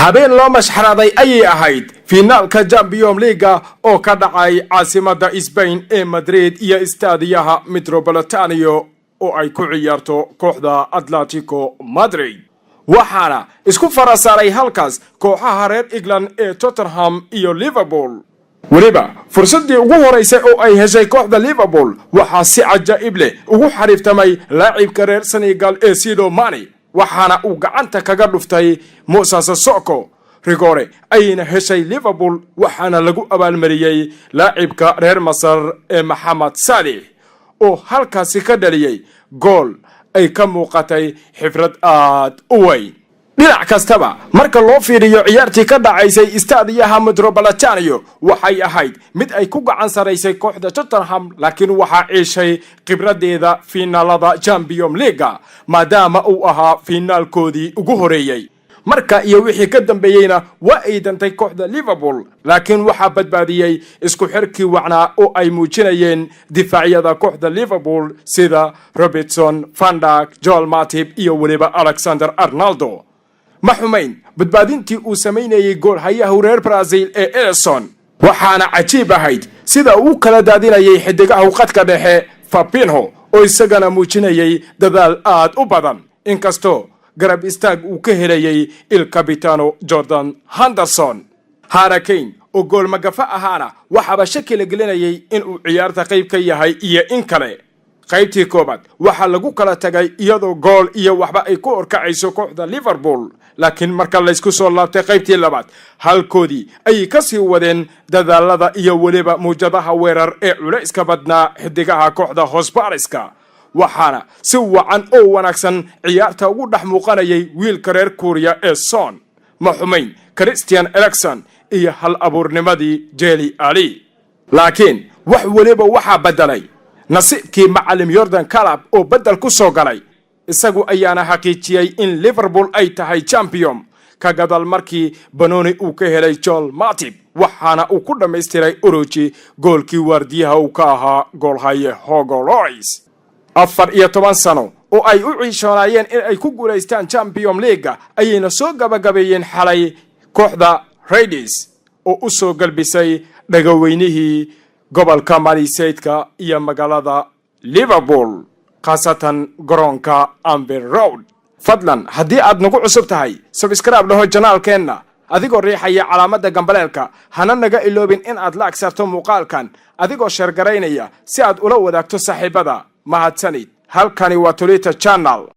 Habeen loo mashxaraday ayay ahayd fiinaalka Champion League-ga oo ka dhacay caasimadda Spain ee Madrid iyo istaadiyaha Metropolitano oo ay ku ciyaarto kooxda Atletico Madrid. Waxaana isku fara saaray halkaas kooxaha reer England ee Tottenham iyo Liverpool. Weliba fursaddii ugu horeysay oo ay heshay kooxda Liverpool waxaa si cajaa'ib leh ugu xariiftamay laacibka reer Senegal ee Sadio Mane, waxaana uu gacanta kaga dhuftay Moussa Sissoko. Rigoore ayayna heshay Liverpool, waxaana lagu abaalmariyey laacibka reer Masar ee Maxamed Saalix oo halkaasi ka dhaliyey gool ay ka muuqatay xifrad aad u weyn. Dhinac kastaba marka loo fiiriyo, ciyaartii ka dhacaysay istaadiyaha Metropolitano waxay ahayd mid ay ku gacan saraysay kooxda Tottenham, laakiin waxaa ciishay khibradeeda fiinaalada Champion League-ga, maadaama uu ahaa fiinaalkoodii ugu horeeyey. Marka iyo wixii ka dambeeyeyna waa ay dantay kooxda Liverpool, laakiin waxaa badbaadiyey isku xirkii wacnaa oo ay muujinayeen difaacyada kooxda Liverpool sida Robertson, Van Dijk, Joel Matip iyo weliba Alexander Arnold. Ma xumayn badbaadintii uu samaynayey goolhayahu reer Brazil ee Ederson, waxaana cajiib ahayd sida uu kala daadinayay xidigahu qadka dhexe Fabinho oo isagana muujinayay dadaal aad u badan, inkastoo garab istaag uu ka helayay Il Capitano Jordan Henderson. Harry Kane oo gool magafa ahaana waxaaba shaki la gelinayay inuu ciyaarta qayb ka yahay iyo in kale. Qaybtii koobaad waxaa lagu kala tagay iyadoo gool iyo waxba ay ku horkacayso kooxda Liverpool, laakiin marka laysku soo laabtay qaybtii labaad, halkoodii ayay kasii wadeen dadaalada iyo weliba muwjadaha weerar ee culayska badnaa xidigaha kooxda hosbariska. Waxaana si wacan oo wanaagsan ciyaarta ugu dhex muuqanayay wiilka reer Kuuriya ee Son. Ma xumayn Christian Eriksen iyo hal abuurnimadii Dele Alli, laakiin wax weliba waxaa beddelay nasiibkii macalim Jurgen Klopp oo beddel ku soo galay. Isagu ayaana xaqiijiyey in Liverpool ay tahay champion ka gadal markii banoni uu ka helay Joel Matip, waxaana uu ku dhammaystiray Origi goolkii waardiyaha uu ka ahaa goolhaye Hugo Lloris. 14 sano oo ay u ciishoonaayeen in ay ku guulaystaan Champion League-ga ayayna soo gabagabeeyeen xalay kooxda Reds oo u soo galbisay dhagaweynihii gobolka Merseyside-ka iyo magaalada Liverpool, khaasatan garoonka Anfield Road. Fadlan, haddii aad nagu cusub tahay, subscribe dhaho channel-keenna adigoo riixaya calaamadda gambaleelka. Hana naga iloobin in aad la agsarto muuqaalkan adigoo share garaynaya si aad ula wadaagto saaxiibada. Mahadsanid. Halkani waa Tolita Channel.